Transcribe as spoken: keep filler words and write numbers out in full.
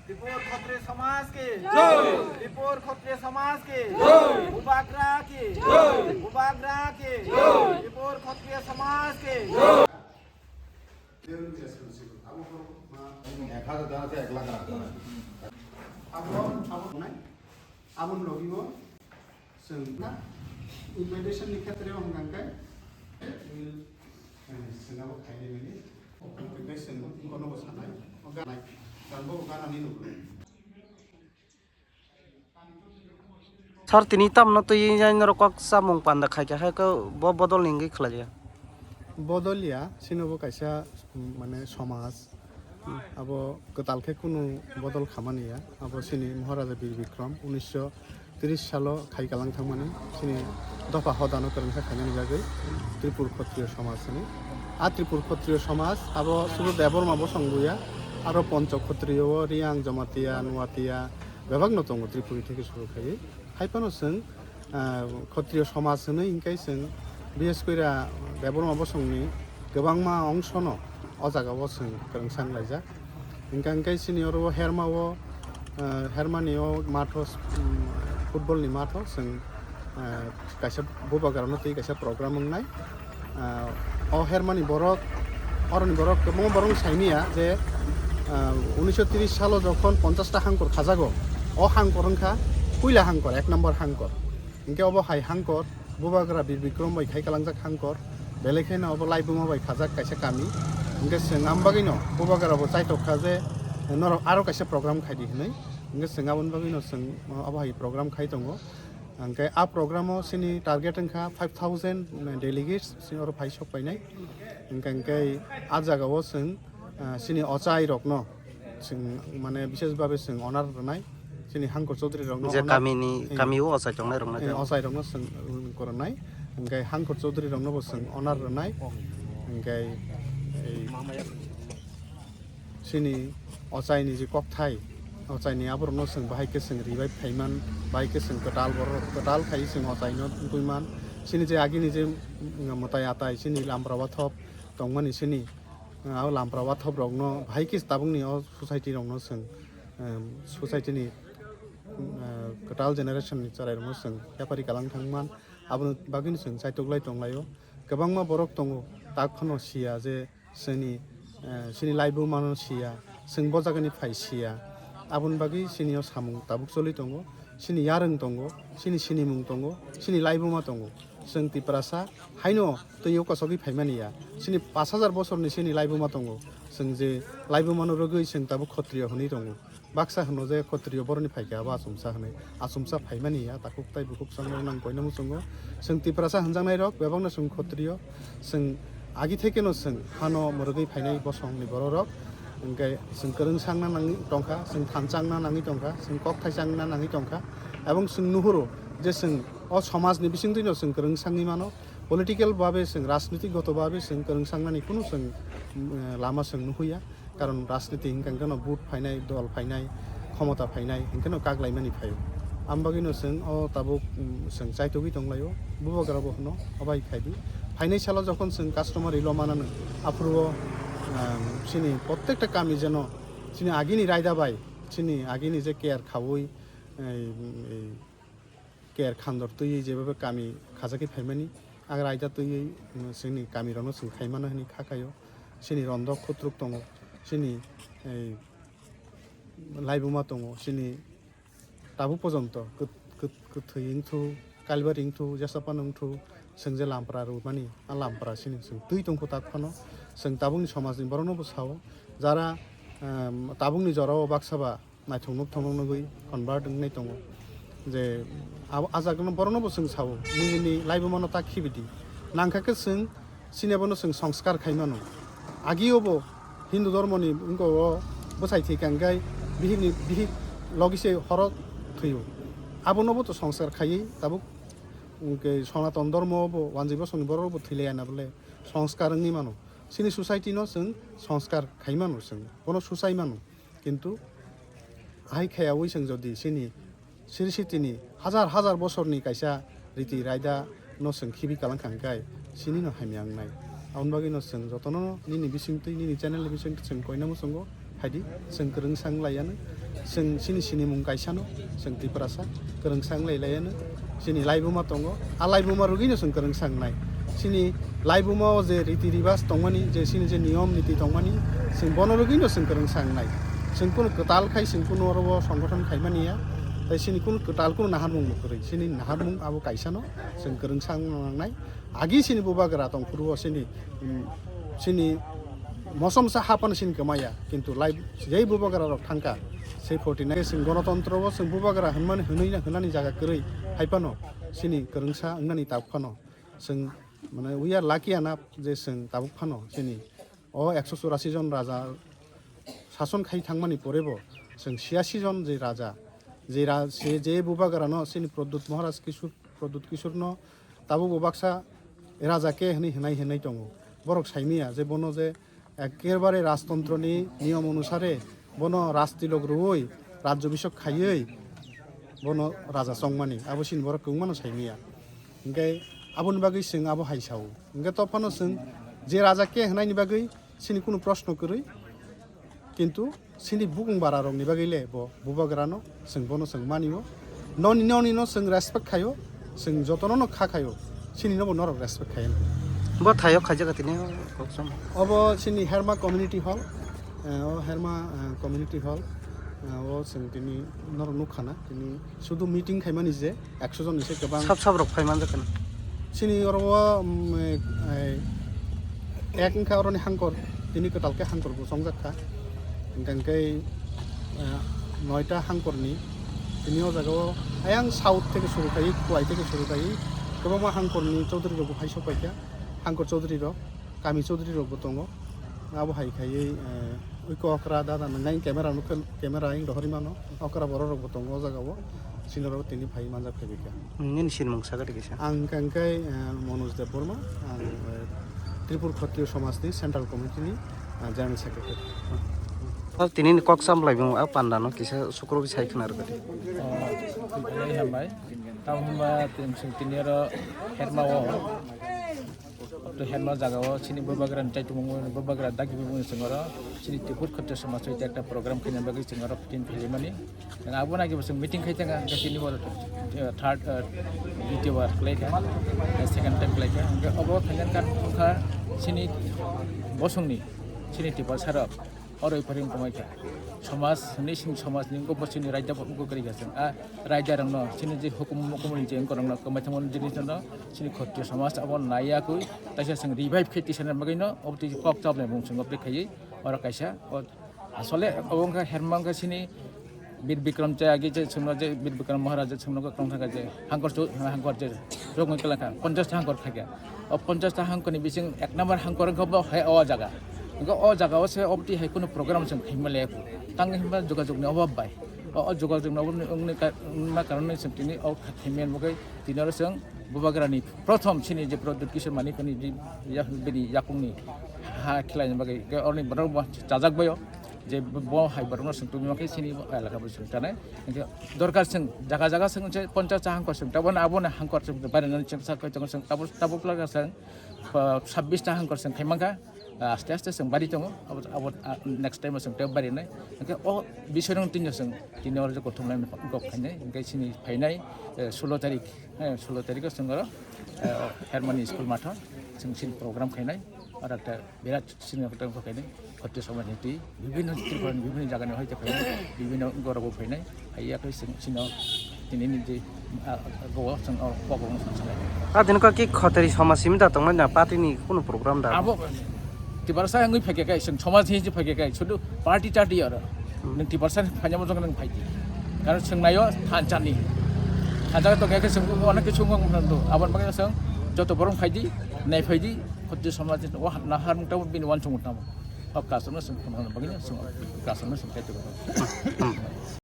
त्रिपुर क्षत्रिय समाज की जय। त्रिपुर क्षत्रिय समाज की जय। बुबाग्रा की जय। बुबाग्रा की जय। त्रिपुर क्षत्रिय समाज की जय। Abon, abon, abon logi o chwng na invitation ni khetre o hwnkha khe, eh, chwng abo khainai mani, hwnkhe chwng bono bo sanai, o ganai, chwng bo ganani nukgo. Sir, tini tamno twi norok kok chamung panda khaikha, hai khe bo bodol ni wngwi khlaiya. Bodol ya, chini bo kaisa, mm, mane somaj, abo kwtal khe kunu bodol khamani ya. Abo chini Maharaja Bir Bikram unisho tris salo khai kalang thangmani, chini dopha hodano kwrwngsa khainani bagwi Tripur Khotriyo somaj hwnwi. A Tripur Khotriyo somaj abo sudu Debbarma bosong buya, aro Poncho Khotriyo o Riyang, Jamatia, Nuatia, bebakno tongo Tripuri theke suru khaiwi. Hai phano chwng, ah, Khotriyo somaj hwnwi hwnkhe chwng bises kori Debbarma bosongni kwbangma ongsono o jagao chwng kwrwngsa wnglaijak. Hwnkhe, hwnkhe chini oro o Herma o, ah, Hermani o matho, um, football ni matho chwng, ah, kaisa bubagrano twi kaisa program wngnai. Ah, o Hermani borok, oroni borok kwbangma borok saimanya je, ah, unisho tris salo jokhon ponchash ta hangkor khajago, o hangkor wngkha puila hangkor, ek number hangkor. Hwnkhe obo hai hangkor, bubagra Bir Bikram bai khai kalangjak hangkor, belai kheno obo laibuma bai khajak kaisa kami. Hwnkhe chwng am bagwino bubagra bo chaitok kha je norok aro kaisa program khaidi hwnwi. Hwnkhe chwng aboni bagwino chwng obo hai program khai tongo. Hwnkhe a program o chini target wngkha five thousand delegates chini oro phai sok painai. Hwnkhe, hwnkhe a jaga o chwng, ah, chini ochai rokno chwng mane bishes babe chwng honor rwnai. Chini Hangkor Chaudhary rokno je honor, kamini, eh, kami o ochai tongnai rokno eh, chwng. Ochai rokno chwng, um, kwrwngnai. Hwnkhe Hangkor Chaudhary rokno bo chwng honor rwnai. Hwnkhe ei chini ochaini je kokthai, ochaini aborokno chwng bahai khe chwng revive khaiman, bahai khe chwng kwtal borok kwtal khai chwng ochaino twiman. Chini je agini je, mm, mwtai atai chini lampra wathop tongmani chini, ah, o lampra wathop rokno bahai khe tabukni o society rokno chwng, em, society ni, ah, kwtal generation ni chwrai rokno chwng yapari kalang thangman. Aboni bagwino chwng chaitok lai tong laio. Kwbangma borok tongo tak phano siya je chini, eh, chini laibuma no siya, chwng bo jagani phai siya. Aboni bagwi chini o samung tabuk choli tongo, chini yarwng tongo, chini sinimung tongo, chini laibuma tongo. Chwng Tiprasa haino twi o kosogwi phaimani ya. Chini pash hajar bosorni chini laibuma tongo. Chwng je laibuma no rwgwi chwng tabuk Khotriyo hwnwi tongo. Baksa hwno je Khotriyo boroni phaikha abo achomsa hwnwi. Achomsa phaimani ya, takhuk tai bukhuk chwng nang koina muchungo. Chwng Tiprasa hwnjaknai rok bebakno chwng Khotriyo, chwng agi thekeno chwng hano mwrwgwi phainai bosongni bororok. Hwnkhe chwng kwrwng sangna nangwi tongkha, chwng thanchangna nangwi tongkha, chwng kokthai changna nangwi tongkha. Ebong chwng nuhuru je chwng o somajni bisingtwino chwng kwrwng sangwi mano. Political babe chwng, rajnitik goto babe chwng kwrwng sangnani kunu chwng, mm, lama chwng nuhuya. Karon rajniti hingkha hingkheno vote phainai, dol phainai, khomota phainai, hingkheno kak laimani phaio. Am bagwino chwng o tabuk, mm, chwng chaitogwi tonglaio, bubagra bo hwno, obai khaidi. Phainai salo jokhon chwng customary law mananw, aphuru o, um, chini prottekta kami jeno, chini agini raida bai, chini agini je care khaui, ei, ei, care khandor twiwi jebebe kami khajagwi phaimani, ang raida twiwi, mm, chini kamirokno chwng khaimano hwnwi kha khaio. Chini rondok khutruk tongo, chini, ei, laibuma tongo, chini tabuk pojonto kwt-, kwt-, kwthwi wngthu, kalibari wngthu, jesa phano wngthu, chwng je lampra rwmani, a lampra chini chwng twi tongkhu tak phano. Chwng tabukni somajni borokno bo sao, jara, em, tabukni jorao baksa ba naithok nuk thok nuk nugwi convert wngnai tongo. Je abo, a jagano borokno bo chwng sao, nini laibuma no ta khibidi. Nangkha khe chwng chini abono chwng songskar khai mano. Agi obo Hindu dhormoni wngkha o bwsai thwi kangkhai bihikni bihik logi se horo thwio. Abono bo to songskar khaiwi tabuk hwnkhe Sonaton dhormo bo wanjwi bosongni borok bo thwi laiya na bole songskar wngwi mano. Chini society no chwng songskar khai mano chwng. Bono suchai mano. Kintu ahai khayaui chwng jodi chini siri sitini hajar hajar bosorni kaisa riti raida no chwng khibi kalang kha hwnkhe chini no hamya wngnai. Aboni bagwi no chwng jotono nini bisingtwi, nini channel ni bisingtwi chwng koina muchungo phaidi, chwng kwrwng sang laiyano. Chwng chini sinimung kaisano, chwng Tiprasa, kwrwngsa wng lai laiano. Chini laibuma tongo, a laibuma rwgwino chwng kwrwngsa wngnai. Chini laibumao je riti ribas tongmani, je chini je niyom niti tongmani, chwng bono rwgwino chwng kwrwngsa wngnai. Chwng kunu kwtal khai, chwng kunu oro o songgothon khaimani ya, tei chini kunu kwtal kunu naharmung bo kwrwi. Chini naharmung abo kaisano, chwng kwrwngsa wngna nangnai. Agi chini bubagra tongphuru o chini, um, chini mosomsa hapano chini kwmaya, kintu lai jai bubagra rok thangkha. Sei forty nine chwng gonotontro o chwng bubagra hwnmani, hwnwi na, hwnani jaga kwrwi, hai phano chini kwrwngsa wngnani tabuk phano chwng, mane, we are lucky enough je chwng tabuk phano chini o ekso churasi jon raja sason khai thangmani porebo chwng siyasi jon je raja, je ra-, se je bubagrano chini Pradyut Maharaj Kishore, Pradyut Kishorno tabukbo baksa raja khe hwnwi hwnai hwnai tongo. Borok saimanya je bono je ekebare rajtontroni niyom onusare bono rajtilok rwui rajyobhisek khaiwi bono raja chongmani, abo chini borok kwbangmano saimanya. Hinkhe aboni bagwi chwng abo hai sao. Hinkhe tophano chwng je raja khe hwnaini bagwi chini kunu proshno kwrwi, kintu chini bukung bara rokni bagwi le bo bubagrano chwng bono chwng manio. Noni, noni no chwng respect khaio, chwng jotono no kha khaio, chini no bo norok respect khaio. Bo thaio khaijak tini koksom. Obo chini Herma Community Hall, eh, o Herma, eh, Community Hall, eh, o chwng tini norok nukha na, tini sudu meeting khaimani je, ekso jon ni se kwbang. Sab sab rok phai manjak kana? Chini oro o, um, eh, eh, ek wngkha oroni hangkor, tini kwtal khe hangkor bo chongjak kha. Hinkhe, hinkhe, eh, noita hangkorni tini o jaga o ayang south theke suru khai, Khowai theke suru khai kwbangma hangkorni chaudhuri rok bo phai sok pai kha. Hangkor chaudhuri rok, kami chaudhuri rok bo tongo. Abo hai khaiwi, eh, ui kokra dada nang camera nukhe, camera ang dohori mano. Okra borok rok bo tongo o jaga o. Sini rok tini phai manjak phai kha. Nini sinimung sakha kisa? Ang kangkai, eh, Manoj Debbarma, ang, eh, Tripur Khattiyo Samaj ni Central Committee ni, eh, General Secretary. O tini ni kok samlai bung a panda no kisa sukro sai khna rwdi. Oh, hambai. Tamo hwnba tini oro Herma o. Obto Herma jaga o chini bubagra ni taitumung, bubagra dagi bumung chwng oro chini Tripur Khattiyo Samaj hoite ekta program khaina bagwi chwng oro tin philimani. Chwng abo nagi bo chwng meeting khai tanga, hwnkhe chini bo, eh, third, eh, ditiyo bar khlai kha, eh, second time khlai kha. Hwnkhe obo khaina kha wngkha chini bosongni, chini Tiprasa rok. Oro pharing kwmai kha. Somaj, hwnwi sini somaj ni wngkha, bo chini raida bo wngkha kwrwi kha chwng. A raida rokno, chini je hukum, hukum ni je wngkha rokno kwmai thangmani jinis no, chini Khattiyo somaj abo naiya kwi, taisa chwng revive khe tisa na bagwi no, obo twi kok chapnai mung chwng obo twi khaiwi, oro kaisa, o, asole obo wngkha Herma wngkha chini Bir Bikram je agi je chwngno je Bir Bikram Maharaj je chwngno kwkhwrang thangkha je hangkor chu-, hangkor je rokmwi kwlangkha, ponchash ta hangkor khaikha. O ponchash ta hangkorni bising ek number hangkor wngkha bo hai o jaga. Wngkha o jaga o se obti hai kunu program chwng khaima le tang himba jogajog ni obab bai. O, o jogajog ni obab ni wngni ka-, wngma karon ni chwng tini o khaimya bagwi tini oro chwng bubagra ni prothom chini je Pradyut Kishore Manik ni di-, ya-, bini yakung ni ha khilai ni bagwi ke oni borok bo chajak bai o. Je bo hai borokno chwng tubima khe chini bo elaka bo chwng tanai. Hinkhe dorkar chwng jaga jaga chwng se ponchash ta hangkor chwng tabuk abono hangkor chwng barinani chwng sak chwng tabuk tabuk laga chwng, ah, sabbish ta hangkor chwng khai mankha. Ah, aste aste chwng bari tongo. Abo, abo, ah, next time o chwng tei barinai. Hinkhe o bising tini chwng tini oro je kothom line kok khainai. Hinkhe chini phainai, eh, sulo tarik, eh, sulo tarik o chwng oro, eh, o Hermani school matho chwng chini program khainai. Oro ekta birat Sini kotong kok ini, Khattiyo somaj ni twi, bibhinno Tripura ni bibhinno jaga ni hoite phainai, bibhinno gorok bo phainai, phaiya khe sing-, sino tini ni je, ah, go sing, oh, kok rok sing sanai. Ah, tini kok ki Khatri somaj simi da tongmani na party ni kunu program da? Abo Tiprasa wngwi phaikha khe, sing somaj ni je phaikha khe, sudu party charty oro. Hmm. Nung Tiprasa ni phaina mo jong nung phaidi. Karon sing nayo thansa ni. Thansa to khe sing ko onek kichu ngong mano do. Abon bagwi sing joto borok phaidi, nai phaidi, Khatri somaj ni o nahar mung tamo bini wansung tamo. O kasano sing kono bagwi sing kasano sing kaitu. Hmm.